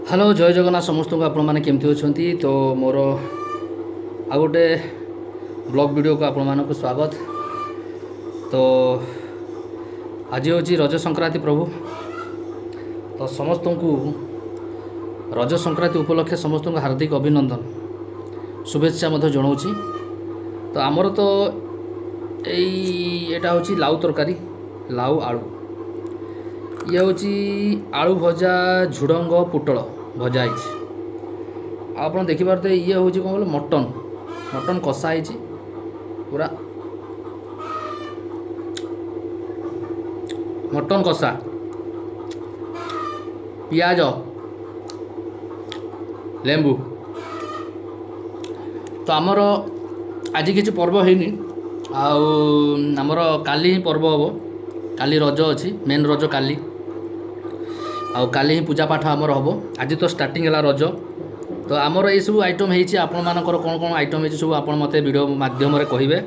Hello, ଜୟ ଜଗନ୍ନାଥ ସମସ୍ତଙ୍କୁ। ଆପଣମାନେ କେମିତି ଅଛନ୍ତି? ତ ମୋର ଆଉ ଗୋଟେ ବ୍ଲଗ୍ ଭିଡ଼ିଓକୁ ଆପଣମାନଙ୍କୁ ସ୍ୱାଗତ। ତ ଆଜି ହେଉଛି ରଜ ସଂକ୍ରାନ୍ତି ପ୍ରଭୁ। ତ ସମସ୍ତଙ୍କୁ ରଜ ସଂକ୍ରାନ୍ତି ଉପଲକ୍ଷେ ସମସ୍ତଙ୍କୁ ହାର୍ଦ୍ଦିକ ଅଭିନନ୍ଦନ, ଶୁଭେଚ୍ଛା ମଧ୍ୟ ଜଣାଉଛି। ତ ଆମର ତ ଏଇଟା ହେଉଛି ଲାଉ ତରକାରୀ, ଲାଉ ଆଳୁ। ଇଏ ହେଉଛି ଆଳୁ ଭଜା, ଝୁଡ଼ଙ୍ଗ ପୋଟଳ ଭଜା ହେଇଛି। ଆଉ ଆପଣ ଦେଖିପାରୁଥିବେ, ଇଏ ହେଉଛି କ'ଣ କହିଲେ ମଟନ୍, ମଟନ୍ କଷା ହେଇଛି ପୁରା, ମଟନ୍ କଷା, ପିଆଜ, ଲେମ୍ବୁ। ତ ଆମର ଆଜି କିଛି ପର୍ବ ହେଇନି, ଆଉ ଆମର କାଲି ହିଁ ପର୍ବ ହେବ। କାଲି ରଜ ଅଛି, ମେନ୍ ରଜ କାଲି, ଆଉ କାଲି ହିଁ ପୂଜା ପାଠ ଆମର ହେବ। ଆଜି ତ ଷ୍ଟାର୍ଟିଂ ହେଲା ରଜ। ତ ଆମର ଏଇସବୁ ଆଇଟମ୍ ହେଇଛି। ଆପଣମାନଙ୍କର କ'ଣ କ'ଣ ଆଇଟମ୍ ହେଇଛି, ସବୁ ଆପଣ ମୋତେ ଭିଡ଼ିଓ ମାଧ୍ୟମରେ କହିବେ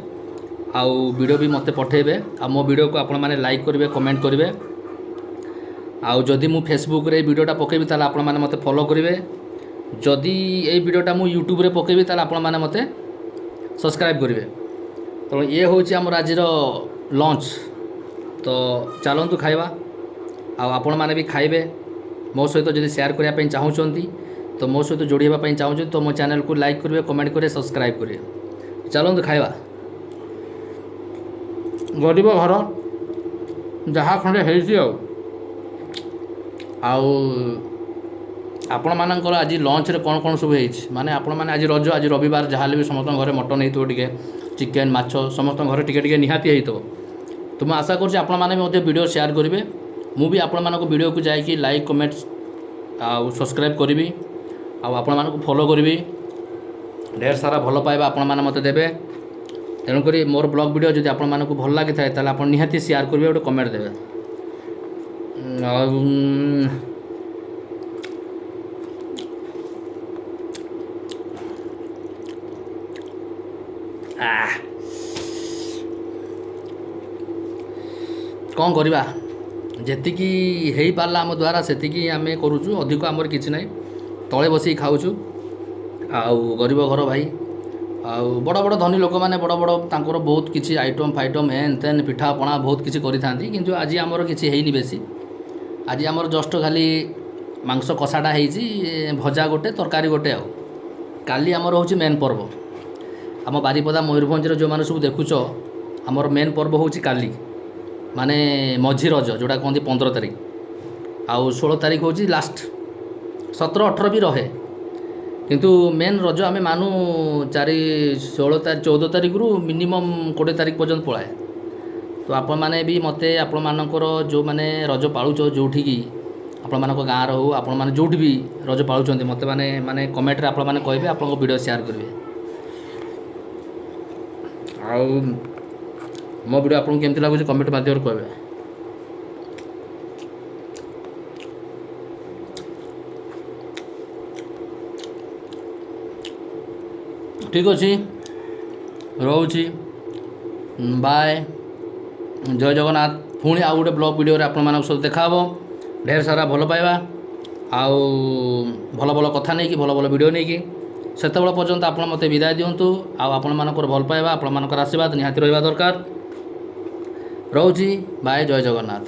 ଆଉ ଭିଡ଼ିଓ ବି ମୋତେ ପଠାଇବେ। ଆଉ ମୋ ଭିଡ଼ିଓକୁ ଆପଣମାନେ ଲାଇକ୍ କରିବେ, କମେଣ୍ଟ କରିବେ। ଆଉ ଯଦି ମୁଁ ଫେସବୁକ୍ରେ ଏଇ ଭିଡ଼ିଓଟା ପକାଇବି, ତାହେଲେ ଆପଣମାନେ ମୋତେ ଫଲୋ କରିବେ। ଯଦି ଏଇ ଭିଡ଼ିଓଟା ମୁଁ ୟୁଟ୍ୟୁବରେ ପକାଇବି, ତାହେଲେ ଆପଣମାନେ ମୋତେ ସବସ୍କ୍ରାଇବ୍ କରିବେ। ତେଣୁ ଇଏ ହେଉଛି ଆମର ଆଜିର ଲଞ୍ଚ। ତ ଚାଲନ୍ତୁ ଖାଇବା, ଆଉ ଆପଣମାନେ ବି ଖାଇବେ। ମୋ ସହିତ ଯଦି ସେୟାର କରିବା ପାଇଁ ଚାହୁଁଛନ୍ତି, ତ ମୋ ସହିତ ଯୋଡ଼ି ହେବା ପାଇଁ ଚାହୁଁଛନ୍ତି, ତ ମୋ ଚ୍ୟାନେଲକୁ ଲାଇକ୍ କରିବେ, କମେଣ୍ଟ କରିବେ, ସବସ୍କ୍ରାଇବ୍ କରିବେ। ଚାଲନ୍ତୁ ଖାଇବା। ଗରିବ ଘର, ଯାହା ଖଣ୍ଡେ ହେଇଛି। ଆଉ ଆପଣମାନଙ୍କର ଆଜି ଲଞ୍ଚରେ କ'ଣ କ'ଣ ସବୁ ହେଇଛି? ମାନେ ଆପଣମାନେ ଆଜି ରଜ, ଆଜି ରବିବାର, ଯାହା ହେଲେ ବି ସମସ୍ତଙ୍କ ଘରେ ମଟନ୍ ହେଇଥିବ ଟିକେ, ଚିକେନ୍, ମାଛ ସମସ୍ତଙ୍କ ଘରେ ଟିକେ ଟିକେ ନିହାତି ହେଇଥିବ। ତ ମୁଁ ଆଶା କରୁଛି ଆପଣମାନେ ବି ମଧ୍ୟ ଭିଡ଼ିଓ ସେୟାର କରିବେ। ମୁଁ ବି ଆପଣମାନଙ୍କ ଭିଡ଼ିଓକୁ ଯାଇକି ଲାଇକ୍, କମେଣ୍ଟ ଆଉ ସବସ୍କ୍ରାଇବ୍ କରିବି ଆଉ ଆପଣମାନଙ୍କୁ ଫଲୋ କରିବି। ଢେର ସାରା ଭଲ ପାଇବା ଆପଣମାନେ ମୋତେ ଦେବେ। ତେଣୁକରି ମୋର ବ୍ଲଗ୍ ଭିଡ଼ିଓ ଯଦି ଆପଣମାନଙ୍କୁ ଭଲ ଲାଗିଥାଏ, ତାହେଲେ ଆପଣ ନିହାତି ସେୟାର କରିବେ, ଗୋଟେ କମେଣ୍ଟ ଦେବେ। ଆଉ ଆহ, କ'ଣ କରିବା, ଯେତିକି ହେଇପାରିଲା ଆମ ଦ୍ୱାରା ସେତିକି ଆମେ କରୁଛୁ। ଅଧିକ ଆମର କିଛି ନାହିଁ, ତଳେ ବସିକି ଖାଉଛୁ। ଆଉ ଗରିବ ଘର ଭାଇ। ଆଉ ବଡ଼ ବଡ଼ ଧନୀ ଲୋକମାନେ ବଡ଼ ବଡ଼ ତାଙ୍କର ବହୁତ କିଛି ଆଇଟମ୍ ଫାଇଟମ୍, ଏନ୍ ତେନ୍, ପିଠାପଣା ବହୁତ କିଛି କରିଥାନ୍ତି। କିନ୍ତୁ ଆଜି ଆମର କିଛି ହେଇନି ବେଶୀ। ଆଜି ଆମର ଜଷ୍ଟ ଖାଲି ମାଂସ କଷାଟା ହେଇଛି, ଭଜା ଗୋଟେ, ତରକାରୀ ଗୋଟେ। ଆଉ କାଲି ଆମର ହେଉଛି ମେନ୍ ପର୍ବ। ଆମ ବାରିପଦା ମୟୂରଭଞ୍ଜର ଯେଉଁମାନେ ସବୁ ଦେଖୁଛ, ଆମର ମେନ୍ ପର୍ବ ହେଉଛି କାଲି, ମାନେ ମଝି ରଜ ଯେଉଁଟା କୁହନ୍ତି, 15 ତାରିଖ। ଆଉ 16 ତାରିଖ ହେଉଛି ଲାଷ୍ଟ, 17 18 ବି ରହେ। କିନ୍ତୁ ମେନ୍ ରଜ ଆମେ ମାନୁ 4, 16 ତାରିଖ, 14 ତାରିଖରୁ ମିନିମମ୍ 20 ତାରିଖ ପର୍ଯ୍ୟନ୍ତ ପଳାଏ। ତ ଆପଣମାନେ ବି ମୋତେ ଆପଣମାନଙ୍କର ଯେଉଁମାନେ ରଜ ପାଳୁଛ, ଯେଉଁଠିକି ଆପଣମାନଙ୍କ ଗାଁର ହଉ, ଆପଣମାନେ ଯେଉଁଠି ବି ରଜ ପାଳୁଛନ୍ତି, ମୋତେ ମାନେ ମାନେ କମେଣ୍ଟରେ ଆପଣମାନେ କହିବେ, ଆପଣଙ୍କ ଭିଡ଼ିଓ ସେୟାର କରିବେ। ଆଉ ମୋ ଭିଡ଼ିଓ ଆପଣଙ୍କୁ କେମିତି ଲାଗୁଛି, କମେଣ୍ଟ ମାଧ୍ୟମରେ କହିବେ। ଠିକ୍ ଅଛି, ରହୁଛି, ବାଏ, ଜୟ ଜଗନ୍ନାଥ। ପୁଣି ଆଉ ଗୋଟେ ବ୍ଲଗ୍ ଭିଡ଼ିଓରେ ଆପଣମାନଙ୍କ ସହିତ ଦେଖା ହେବ। ଢେର ସାରା ଭଲ ପାଇବା ଆଉ ଭଲ ଭଲ କଥା ନେଇକି, ଭଲ ଭଲ ଭିଡ଼ିଓ ନେଇକି। ସେତେବେଳେ ପର୍ଯ୍ୟନ୍ତ ଆପଣ ମୋତେ ବିଦାୟ ଦିଅନ୍ତୁ। ଆଉ ଆପଣମାନଙ୍କର ଭଲ ପାଇବା, ଆପଣମାନଙ୍କର ଆଶୀର୍ବାଦ ନିହାତି ରହିବା ଦରକାର। ରହୁଛି, ବାଏ, ଜୟ ଜଗନ୍ନାଥ।